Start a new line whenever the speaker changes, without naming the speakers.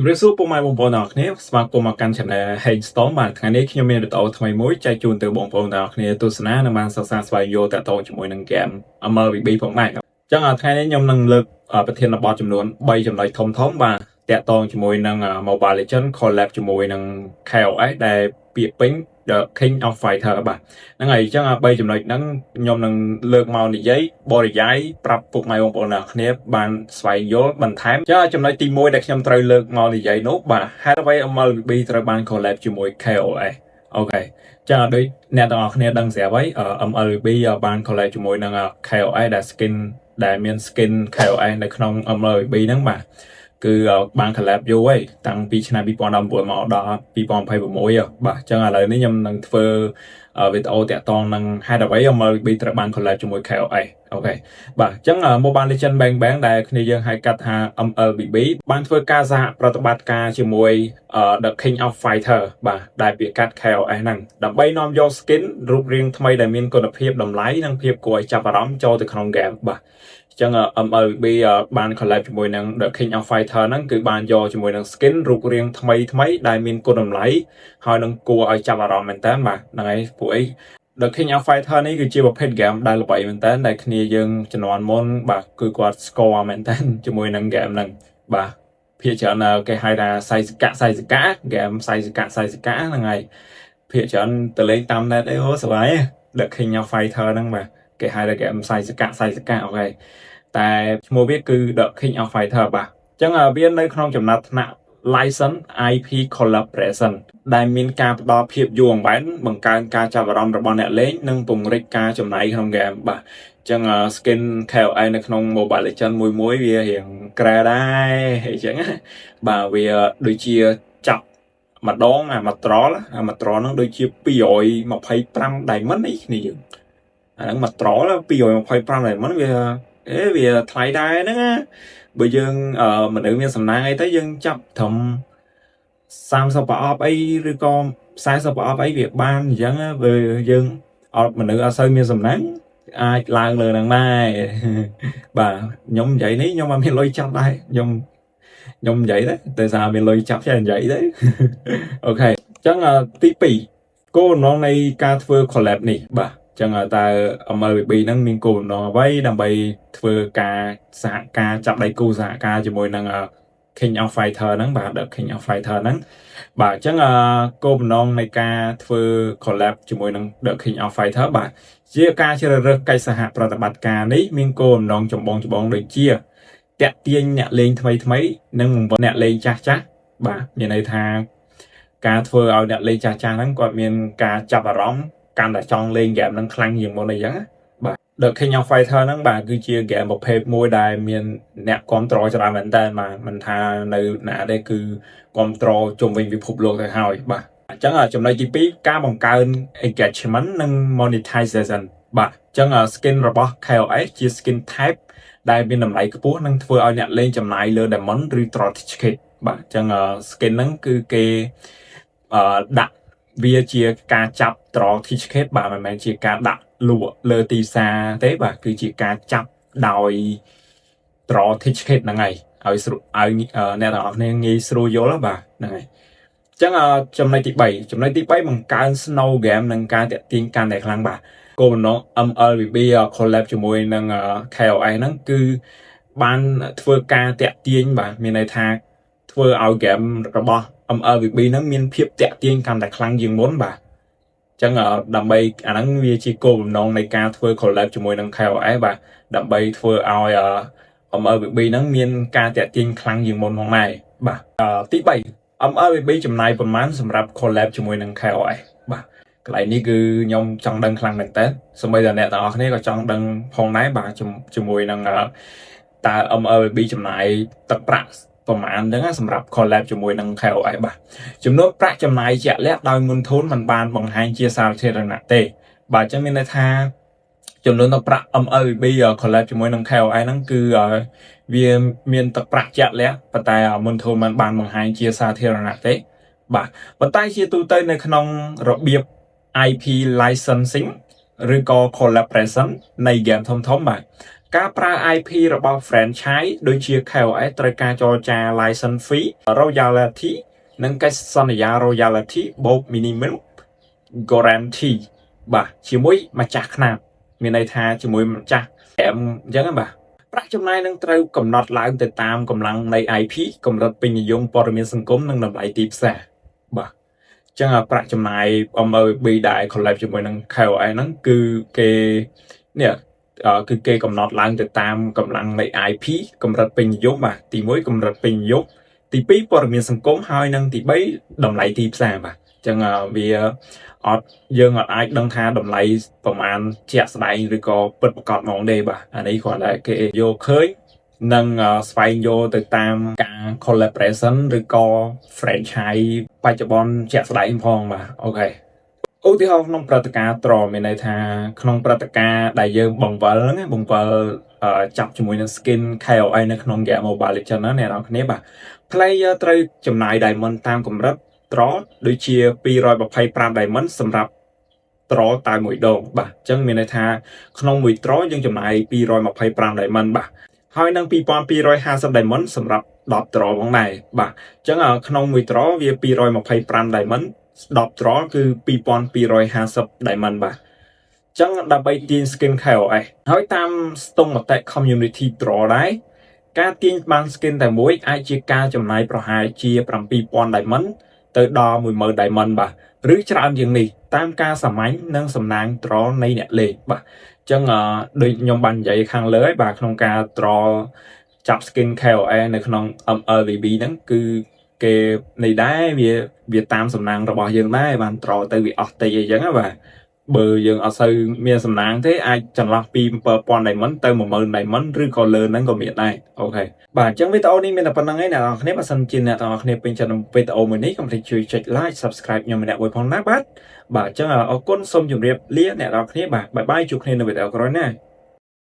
ជម្រាបសួរពុកម៉ែបងប្អូនទាំងអស់គ្នាស្វាគមន៍មកកាន់ Channel Hey Storm បាទថ្ងៃនេះខ្ញុំមានវីដេអូថ្មីមួយចែកជូនទៅបងប្អូនទាំងអស់គ្នាទស្សនានិងបានសិក្សាស្វែងយល់តាក់ទងជាមួយនឹង game MLBB ផងដែរអញ្ចឹងថ្ងៃនេះខ្ញុំនឹងលើកប្រធានបទចំនួន3ចំណុចធំៗបាទតាក់ទងជាមួយនឹង Mobile Legends collab ជាមួយនឹង KOF ដែលពាក្យពេញ The King of Fighter បាទហ្នឹងហើយអញ្ចឹង3ចំណុចហ្នឹងខ្ញុំនឹងលើកមកនិយាយបរិយាយប្រាប់ពុកម៉ែបងប្អូនទាំងអស់គ្នាបានស្វែងយល់បន្ថែមចាចំណុចទី1ដែលខ្ញុំត្រូវលើកមកនិយាយនោះបាទហេតុអ្វី MLBB ត្រូវបាន collab ជាមួយ KOF? OK ចាដូចអ្នកទាំងអស់គ្នាដឹងស្រាប់ហើយ MLBB បាន collab ជាមួយនឹង KOF ដែល skin ដែលមាន skin KOF នៅក្នុង MLBB ហ្នឹងបាទគឺបាន collab យូរហើយតាំងពីឆ្នាំ2019មកដល់2026បាទអញ្ចឹងឥឡូវនេះខ្ញុំនឹងធ្វើវីដេអូតាក់ទងនឹងហេតុអ្វី MLBB ត្រូវបាន collab ជាមួយ KOF? OK បាទអញ្ចឹង Mobile Legends Bang Bang ដែលគ្នាយើងហៅកាត់ថា MLBB បានធ្វើការសហប្រតិបត្តិការជាមួយ The King of Fighter បាទដែលពាក្យកាត់ KOF ហ្នឹងដើម្បីនាំយក skin រូបរាងថ្មីដែលមានគុណភាពតម្លៃនិងភាពគួរឲ្យចាប់អារម្មណ៍ចូលទៅក្នុង game បាទអញ្ចឹង MLBB បាន collab ជាមួយនឹង The King of Fighter ហ្នឹងគឺបានយកជាមួយនឹង skin រូបរាងថ្មីថ្មីដែលមានគុណតម្លៃហើយនឹងគួរឲ្យចាប់អារម្មណ៍មែនតើបាទហ្នឹងហើយពួកអី The King of Fighter នេះគឺជាប្រភេទ game ដែលល្បីមែនតើដែលគ្នាយើងជំនាន់មុនបាទគឺគាត់ស្គាល់មែនតើជាមួយនឹង game ហ្នឹងបាទភាគច្រើនគេហៅថាសៃសកៈសៃសកៈ game សៃសកៈសៃសកៈហ្នឹងហើយភាគច្រើនទៅលេងតាម net អីអូសប្បាយ The King of Fighter ហ្នឹងបាទគេហៅថា game សៃសកៈសៃសកៈ OK តែឈ្មោះវាគឺ The King of Fighter បាទអញ្ចឹងវានៅក្នុងចំណាត់ថ្នាក់ license IP collaboration ដែលមានការផ្ដល់ភាពយូរអង្វែងបង្កើនការចាប់អារម្មណ៍របស់អ្នកលេងនិងពង្រីកការចំណាយក្នុងហ្គេមបាទអញ្ចឹង skin KOF នៅក្នុង Mobile Legends មួយមួយវារៀងក្រែដែរអញ្ចឹងណាបាទវាដូចជាចាប់ម្ដងអាមួយត្រល់អាមួយត្រល់ហ្នឹងដូចជា225 diamond អីគ្នាយើងអាហ្នឹងមួយត្រល់225 diamond វាអេវាថ្លៃដែរហ្នឹងណាបើយើងមនុស្សមានសំណាងអីទៅយើងចាប់ត្រឹម30ប្រអប់អីឬក៏40ប្រអប់អីវាបានអញ្ចឹងបើយើងអត់មនុស្សអត់សូវមានសំណាងអាចឡើងលើហ្នឹងដែរបាទខ្ញុំនិយាយនេះខ្ញុំអត់មានលុយចាប់ដែរខ្ញុំខ្ញុំនិយាយដែរតែសារមានលុយចាប់ចេះនិយាយទៅ OK អញ្ចឹងទី2គោលបំណងនៃការធ្វើ collab នេះបាទចឹងតើ MLBB ហ្នឹងមានគោលបំណងអ្វីដើម្បីធ្វើការសហការចាប់ដៃគូសហការជាមួយនឹង King of Fighter ហ្នឹងបាទ The King of Fighter ហ្នឹងបាទអញ្ចឹងគោលបំណងនៃការធ្វើ collab ជាមួយនឹង The King of Fighter បាទជាការជ្រើសរើសកិច្ចសហប្រតិបត្តិការនេះមានគោលបំណងចម្បងចម្បងដូចជាតាក់ទាញអ្នកលេងថ្មីថ្មីនិងបង្វិលអ្នកលេងចាស់ចាស់បាទមានន័យថាការធ្វើឲ្យអ្នកលេងចាស់ចាស់ហ្នឹងគាត់មានការចាប់អារម្មណ៍កាន់តែចង់លេងហ្គេមហ្នឹងខ្លាំងជាងមុនអីចឹងណាបាទ The King of Fighter ហ្នឹងបាទគឺជាហ្គេមប្រភេទមួយដែលមានអ្នកគ្រប់គ្រងច្រើនមែនតើបាទមិនថានៅណាទេគឺគ្រប់គ្រងជុំវិញពិភពលោកទៅហើយបាទអញ្ចឹងចំណុចទី2ការបង្កើន engagement និង monetization បាទអញ្ចឹង skin របស់ KOF ជា skin type ដែលមានតម្លៃខ្ពស់និងធ្វើឲ្យអ្នកលេងចំណាយលើ diamond ឬ draw ticket បាទអញ្ចឹង skin ហ្នឹងគឺគេអឺដាក់វាជាការចាប់ draw ticket បាទមិនមែនជាការដាក់លក់លើទីផ្សារទេបាទគឺជាការចាប់ដោយ draw ticket ហ្នឹងហើយឲ្យស្រួលឲ្យអ្នកទាំងអស់គ្នាងាយស្រួលយល់បាទហ្នឹងហើយអញ្ចឹងចំណុចទី3ចំណុចទី3បង្កើន snow game និងការតាក់ទាញកាន់តែខ្លាំងបាទគោលបំណង MLBB collab ជាមួយនឹង KOF ហ្នឹងគឺបានធ្វើការតាក់ទាញបាទមានន័យថាធ្វើឲ្យ game របស់ MLBB ហ្នឹងមានភាពតាក់ទាញកាន់តែខ្លាំងជាងមុនបាទអញ្ចឹងដើម្បីអាហ្នឹងវាជាគោលបំណងនៃការធ្វើ collab ជាមួយនឹង KOF បាទដើម្បីធ្វើឲ្យ MLBB ហ្នឹងមានការតាក់ទាញខ្លាំងជាងមុនផងដែរបាទទី3 MLBB ចំណាយប្រមាណសម្រាប់ collab ជាមួយនឹង KOF? បាទកន្លែងនេះគឺខ្ញុំចង់ដឹងខ្លាំងមែនតើសូម្បីតែអ្នកទាំងអស់គ្នាក៏ចង់ដឹងផងដែរបាទជាមួយនឹងតើ MLBB ចំណាយទឹកប្រាក់ប្រមាណហ្នឹងសម្រាប់ collab ជាមួយនឹង KOF បាទចំនួនប្រាក់ចំណាយជាក់លាក់ដោយ Moonton មិនបានបង្ហាញជាសាធារណៈទេបាទអញ្ចឹងមានន័យថាចំនួនទឹកប្រាក់ MLBB collab ជាមួយនឹង KOF ហ្នឹងគឺវាមានទឹកប្រាក់ជាក់លាក់ប៉ុន្តែ Moonton មិនបានបង្ហាញជាសាធារណៈទេបាទប៉ុន្តែជាទូទៅនៅក្នុងរបៀប IP licensing ឬក៏ collaboration នៃ game ធំៗបាទ ការប្រើ IP របស់ franchise ដូចជា KOF ត្រូវការចរចា license fee royalty និងកិច្ចសន្យា royalty បូក minimum guarantee បាទជាមួយម្ចាស់ខ្នាតមានន័យថាជាមួយម្ចាស់អែមអញ្ចឹងណាបាទប្រាក់ចំណាយនឹងត្រូវកំណត់ឡើងទៅតាមកម្លាំងនៃ IP កម្រិតពេញនិយមព័ត៌មានសង្គមនិងតម្លៃទីផ្សារបាទអញ្ចឹងប្រាក់ចំណាយ MLB ដែល collab ជាមួយនឹង KOF ហ្នឹងគឺគេនេះគឺគេកំណត់ឡើងទៅតាមកម្លាំងនៃ IP កម្រិតពេញនិយមបាទទី1កម្រិតពេញនិយមទី2ព័ត៌មានសង្គមហើយនិងទី3តម្លៃទីផ្សារបាទអញ្ចឹងវាអត់យើងអត់អាចដឹងថាតម្លៃប្រមាណជាក់ស្ដែងឬក៏ពិតប្រាកដហ្មងទេបាទអានេះគ្រាន់តែគេយកឃើញនិងស្វែងយល់ទៅតាមការ collaboration ឬក៏ franchise បច្ចុប្បន្នជាក់ស្ដែងផងបាទ OK ឧទាហរណ៍ក្នុងព្រឹត្តិការណ៍ draw មានន័យថាក្នុងព្រឹត្តិការណ៍ដែលយើងបង្វិលហ្នឹងបង្វិលចាប់ជាមួយនឹង skin KOF នៅក្នុង game Mobile Legends ណាអ្នកនរគ្នាបាទ player ត្រូវចំណាយ diamond តាមកម្រិត draw ដូចជា225 diamond សម្រាប់ draw តែមួយដងបាទអញ្ចឹងមានន័យថាក្នុងមួយ draw យើងចំណាយ225 diamond បាទហើយនឹង2250 diamond សម្រាប់10 draw ផងដែរបាទអញ្ចឹងក្នុងមួយ draw វា225 diamond 10 draw គឺ2250 diamond បាទចឹងដើម្បីទាញ skin KOF ហើយតាមស្ទង់មតិ community draw ដែរការទាញបាន skin តែមួយអាចជាការចំណាយប្រហែលជា7000 diamond ទៅដល់10000 diamond បាទឬច្រើនជាងនេះតាមការសាមញ្ញនិងសំណាង draw នៃអ្នកលេងបាទអញ្ចឹងដូចខ្ញុំបាននិយាយខាងលើហើយបាទក្នុងការ draw ចាប់ skin KOF នៅក្នុង MLBB ហ្នឹងគឺគេនេះដែរវាវាតាមសំណាងរបស់យើងដែរបាន draw ទៅវាអស់តិចអីចឹងណាបាទបើយើងអត់សូវមានសំណាងទេអាចចន្លោះពី7000 diamond ទៅ10000 diamond ឬក៏លើហ្នឹងក៏មានដែរ OK បាទអញ្ចឹងវីដេអូនេះមានតែប៉ុណ្្នឹងឯងអ្នកនរគ្នាបើសិនជាអ្នកទាំងអស់គ្នាពេញចិត្តនឹងវីដេអូមួយនេះកុំភ្លេចជួយចុច like subscribe ខ្ញុំម្នាក់មួយផងណាបាទបាទអញ្ចឹងអរគុណសូមជម្រាបលាអ្នកនរគ្នាបាទ bye bye ជួបគ្នានៅវីដេអូក្រោយណា។